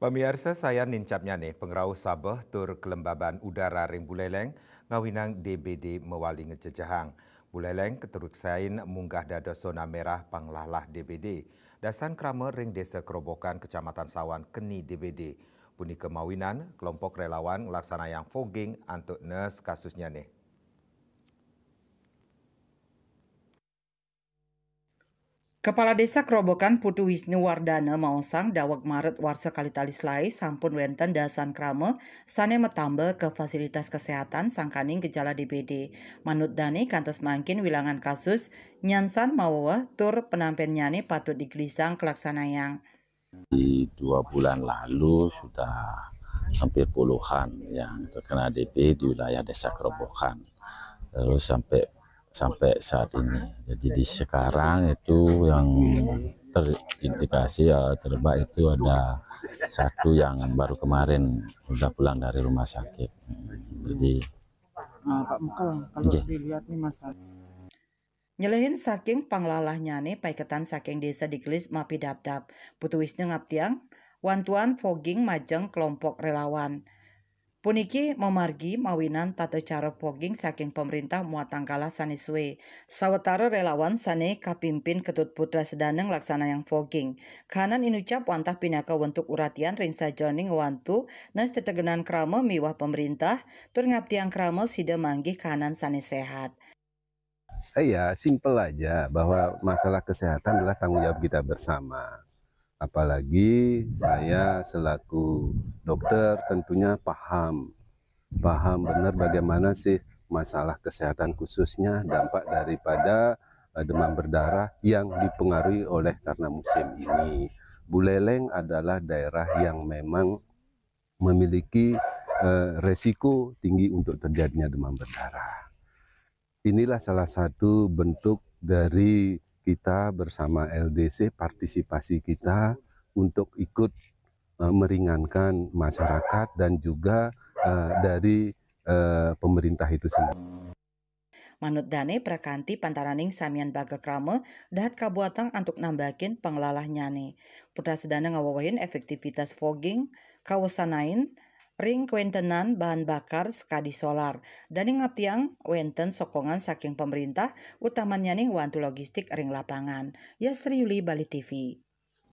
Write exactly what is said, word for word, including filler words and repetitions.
Pamiarsa, sayan nincapnyane, pangrauh sabeh tur kelembaban udara ring Buleleng ngawinang D B D mawali ngejejehang. Buleleng katuriksain munggah dados zona merah panglahlah D B D. Dasan krama ring Desa Kerobokan, Kecamatan Sawan, keni D B D. Punika mawinan kelompok relawan nglaksanayang fogging antuk nes kasusnyane. Kepala Desa Kerobokan Putu Wisnu Wardana maosang daweg Maret warsa kalih tali selaé sampun wénten dasan krama sané matambel ka fasilitas kesehatan sangkaning gejala D B D. Manut dané, kantos mangkin wilangan kasus nyansan maweweh tur penampennyané patut digelisang kalaksanayang. Di dua bulan lalu sudah hampir puluhan yang terkena D B di wilayah Desa Kerobokan. Terus sampai sampai saat ini. Jadi di sekarang itu yang terindikasi ya terlibat itu ada satu yang baru kemarin sudah pulang dari rumah sakit. Jadi Nah, Pak Mekel, kalau Nggih. Dilihat nih, Mas. Nyelehin saking panglalahnyane paiketan saking desa digelis mapidabdab. Putu Wisnu ngaptiang wantuan fogging majeng kelompok relawan. Puniki mamargi mawinan tata cara fogging saking pemerintah muatang galah sane suwe. Sawetara relawan sane kapimpin Ketut Putra sedana nglaksanayang fogging. Kahanan inucap wantah pinaka wentuk uratian ring sajeroning ngwantu nes tetegenan krama miwah pemerintah, tur ngaptiang krama sida manggih kahanan sane sehat. Eh, ya, simpel aja bahwa masalah kesehatan adalah tanggung jawab kita bersama. Apalagi saya selaku dokter tentunya paham, paham benar bagaimana sih masalah kesehatan, khususnya dampak daripada eh, demam berdarah yang dipengaruhi oleh karena musim ini. Buleleng adalah daerah yang memang memiliki eh, resiko tinggi untuk terjadinya demam berdarah. Inilah salah satu bentuk dari kita bersama L D C, partisipasi kita untuk ikut eh, meringankan masyarakat dan juga eh, dari eh, pemerintah itu sendiri. Manut dane, prakanti pantaraning samian baga krama dahat kabuatang antuk nambakin panglalahnyane. Putra sedana ngawewehin efektivitas fogging kawesanain ring kawentenan bahan bakar sakadi solar. Dane ngaptiang wenten sokongan saking pemerintah, utamannyane ngwantu logistik ring lapangan. Yasri Yuli, Bali T V.